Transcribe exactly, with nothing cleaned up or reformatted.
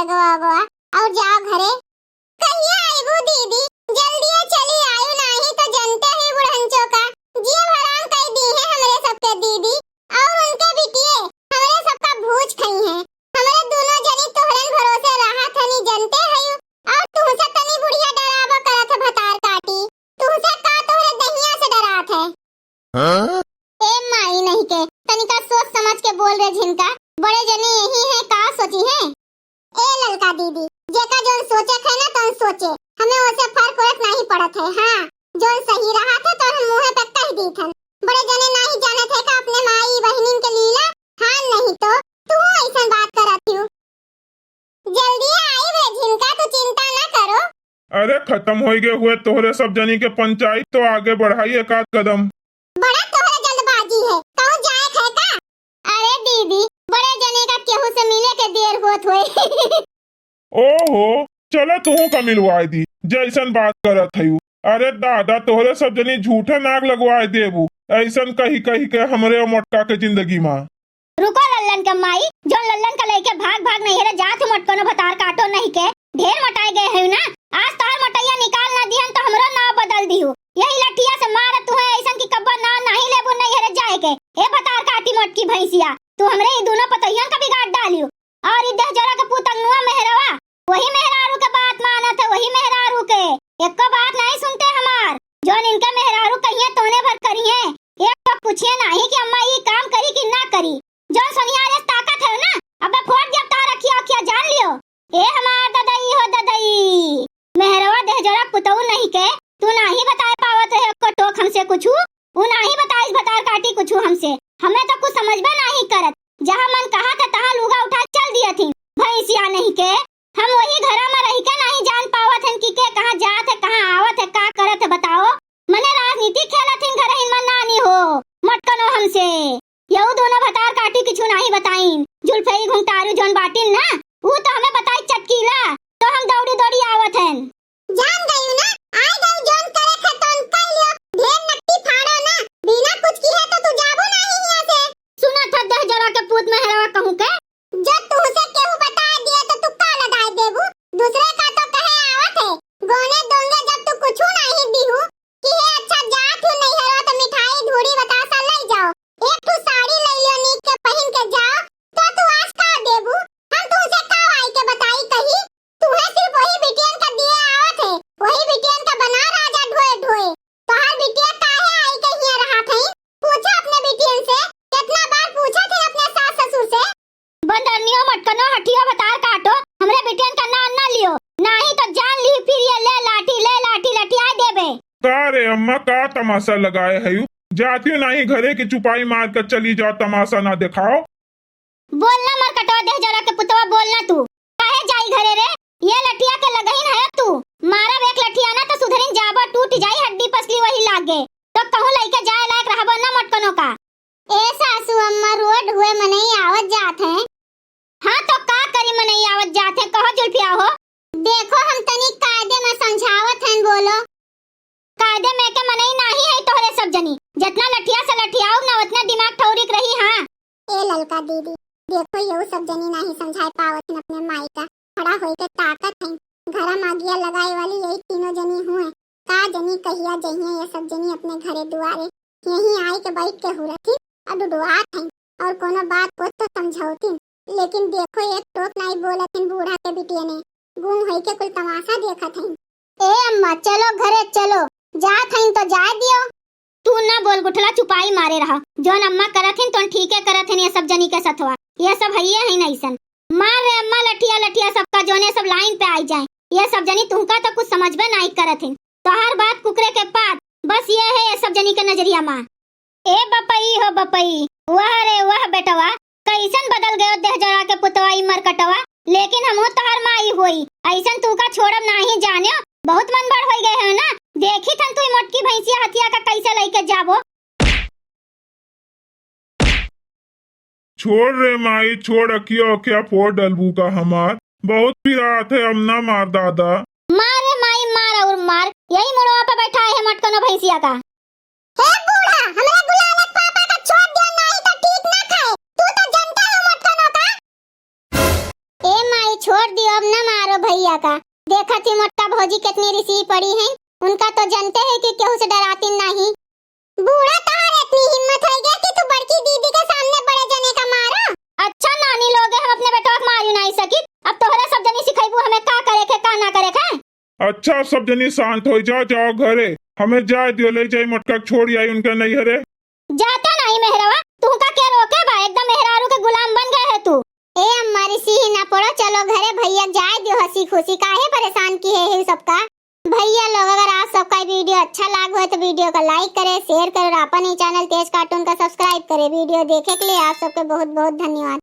अगवा, अगवा, और जाओ घरे। कहिया आइबू दीदी? जल्दिए चली आयु, नाही तो जनते ही बुढ़ंचो का जियब हराम कई दी है हमरे सबके दीदी, और उनके बिटिये हमरे सबका भूज खई हैं। हमरे दोनों जनी तोहरन भरोसे रहत हनी, जनते हयू, और तुहसे तनी बुढ़िया डरावा करत है भतार काटी, तुहसे का तोहरे दहिया से डरात है? हाँ? ए माई नहीं के, तनिका सोच समझ के बोल रे झिनका, बड़े जने यही हैं, का सोची हैं? ए ललका दीदी, जेका जोन सोचे थे ना तोन सोचे, हमें ओसे फर्क उरक नहीं पड़त है। हाँ, जोन सही रहा थे तो हम मुँहे पे कह दी थन। बड़े जने नहीं जानत है का अपने माई बहिनिन के लीला? हाँ, नहीं तो तू ऐसन बात करत हूँ। जल्दी आई रे झिनका, तू चिंता ना करो। अरे खत्म होई गए हुए तोहरे सब जनी के पंचायत, तो आगे बढ़ाई एक आध कदम। बड़ा तोहरे जल्दबाजी है, कहूँ जाए है का? अरे दीदी, बड़े जने का केहू से मिले के देर होत होए। ओहो, चलो तुहू का मिलवाए दी, जैसन बात करत हयू। अरे दादा, तोहरे सब जनी झूठे नाक लगवाए देबू, ऐसन कही कही के हमरे मोटका के जिंदगी मा। रुको लल्लन के माई, जोन लल्लन का लेके भाग भाग नैहरे जात हूँ मोटकनो भतार काटो नहीं के, ढेर मोटाए गए है ना। आज तोहर मोटैया निकाल ना दिहन तो हमरो नाव बदल दिहू। यही लठिया से मार तुहे ऐसन की कब्बा नाव नहीं लेबू नैहरे जाए के। ए भतार काटी मोटकी भैंसिया, तू हमरे ई दोनों पतोहियन का बिगाड़ डालियो। और ई देहजोरा के पूत अंगनुआ मेहरवा, वही मेहरारू के बात मानत है, वही मेहरारू के। एको बात नहीं सुनते हमार। जोन इनके मेहरारू कहिए तोने भर करिए। एक तो पूछिए नहीं कि अम्मा ई काम करी कि ना करी। जोन सोनिया आज ताकत है ना, अबे फोड़ दिया तार अखिया अखिया जान लियो। ए हमार ददई हो ददई, मेहरवा देहजोरा पुतऊ नहीं के, तू नाही बताए पावत रहे एको टोक हमसे कुछू। उ नाही बताइस भतार काटी कुछू हमसे। हमें तो कुछ समझबे नाही करत। जहाँ मन कहा था तहाँ लूगा उठा चल दिया थी। भैंसिया नहीं के, हम वही घरा में रह के नाही जान पावत हन कि के कहाँ जात है, कहाँ आवत है, का करत है, बताओ। मने राजनीति खेलत हिन घर हिन में नानी हो, मटकनो हमसे। यहू दोनों भतार काटी किछु नाही बताइन। जुल्फई घुंघटारू जौन बाटिन ना, ऊ तो हमें बताई चटकीला, तो हम दौड़ी दौड़ी आवत हन। जान गयू ना, आई गयू जौन करे थे तौन कर लियो, ढेर नट्टी फाड़ो ना, बिना कुछ किहे तो तू जाबो नाही हियां से। सुना था देहजोरा के पूत मेहरवा कहूँ के। जो तुहसे केहू बता दिया तो तू का लदाई देबू, दूसरे का तो कहे आवत है, गोने दोंगे जब तू कुछु नाही दिहू, कि हे अच्छा जात हूँ नैहरवा तो मिठाई धूड़ी बतासा लई जाओ, एक ठू साड़ी लई लियो नीक के पहिन के जाओ, तो तू आज का देबू? हम तुहसे का आई के बताई कही? तुहे सिर्फ वही बिटियन का दिए आवत है, वही बिटियन का बना राजा ढोए ढोए। तोहार बिटिया काहे आई के हियां रहत है? पूछा अपने बिटियन से, कितना बार पूछा थे अपने सास ससुर से। बंदरनियो मटकनो हठियो भतार काटो, हमरे बिटियन का नाम ना लियो, नाही तो जान ली फिर ये ले लाठी, ले लाठी लठिया देबे। का रे अम्मा, का तमाशा लगाए हयू? जातियो नाही घरे के चुपाई मार कर चली जाओ, तमाशा ना दिखाओ। बोलना मरकटवा देहजोरा के पुतवा, बोलना तू। काहे जाई घरे रे? ये लठिया के लगहिन है तू। मारब एक लठिया ना तो सुधरिन जाबो, टूट जाई हड्डी पसली वही लागे। तो कहूँ लइके जाए लायक रहबो ना मटकनो का। ए सासू अम्मा, रोड हुए मनई आवत जात है। हाँ तो का करी, मनई आवत जात है, कहो जुल्फिया हो। देखो हम तनी कायदे में समझावत हन, बोलो। कायदे में के मनई नाही है तोहरे सब जनी, जितना लठिया से लठियाऊ ना उतना दिमाग ठौरिक रही। हाँ। ए ललका दीदी, देखो यहू सब जनी नाही समझाए पावत हन अपने माई का, खड़ा होई के ताकत है, घरा में आगिया लगाए वाली यही तीनों जनी हुए, का जनी कहिया जइहें ये सब जनी अपने घरे दुआरे। यहीं आए के बैठ के हुरथिन और डुडुआत हैं और कोनो बात को तो समझौथिन, लेकिन देखो एक टोक नाई बोलथिन बूढ़ा के बिटिया ने, गुम होई के कुल तमाशा देखत हैं। ए अम्मा, चलो घरे चलो, जात हैं तो जाए दियो। तू ना बोल गुठला, चुपाई मारे रहा, जौन अम्मा करत हैं तौन ठीके करत हैं ये सब जनी के सथवा, ये सब हइये हैं नैसन। मार रे अम्मा लठिया लठिया सबका, जोने सब लाइन पे आई जाए। ये सब जनी तुमका तो कुछ समझबे नाई करत हिन। तोहार बात कुकरे के पात, बस ये है ये सब जनी के नजरिया मा। ए बपई हो बपई, वाह रे वाह बेटवा, कैसन बदल गयो देहजोरा के पुतवा ई मरकटवा। लेकिन हमहू तोहार माई होई, ऐसन तू का छोड़ब नाही जान्यो। बहुत मन बड़ होई गए है ना, देखी थन तू ई मोटकी भैंसिया हथिया का कैसे लइके जाबो। छोड़ रे माई, छोड़, अखिया अखिया फोड़ डलबू का हमार। बहुत पिरात है, अब ना मार दादा। मार रे माई, मार और मार, यही मुड़वा पे बैठा है मटकनो भैंसिया का। हे बूढ़ा, हमरे गुलालक पापा का छोड़ दियो, नाही तो ठीक ना खाए। तू तो जनता है मटकनो का। ए माई, छोड़ दियो, अब न मारो भइया का। देखत ही मोटका भौजी केतनी रिसी पड़ी हैं, उनका तो जनते है कि केहू से डरातिन नाहीं। बूढ़ा, तोहार एतनी हिम्मत होइ गया कि तू बड़की दीदी के सामने बड़े जने का मारो? अच्छा नानी लोगे, हम अपने बेटवा के मारी नाहीं सकित, अब तोहरे सब जनी सिखइबू हमें का करे के, का न करे के। अच्छा, सब जनी शांत होइ जा, जाओ घरे। हमें जाए दियो, लइ जाई मोटका के, छोड़ी आई उनके नैहरे। जाता नाहीं मेहरवा, तुहका के रोके बा? एकदम मेहरारू के गुलाम बन गए है तू। ए अम्मा, रिसी ही न पड़ो, चलो घरे, भइया जाए दियो हँसी खुसी, काहे परेशान किहे है सबका। भइया लोग, अगर आप सबका video अच्छा लाग होए तो video का like करे, share करे और अपन ही channel तेज cartoon का subscribe करे। Video देखे के लिए आप सबके बहुत बहुत धन्यवाद।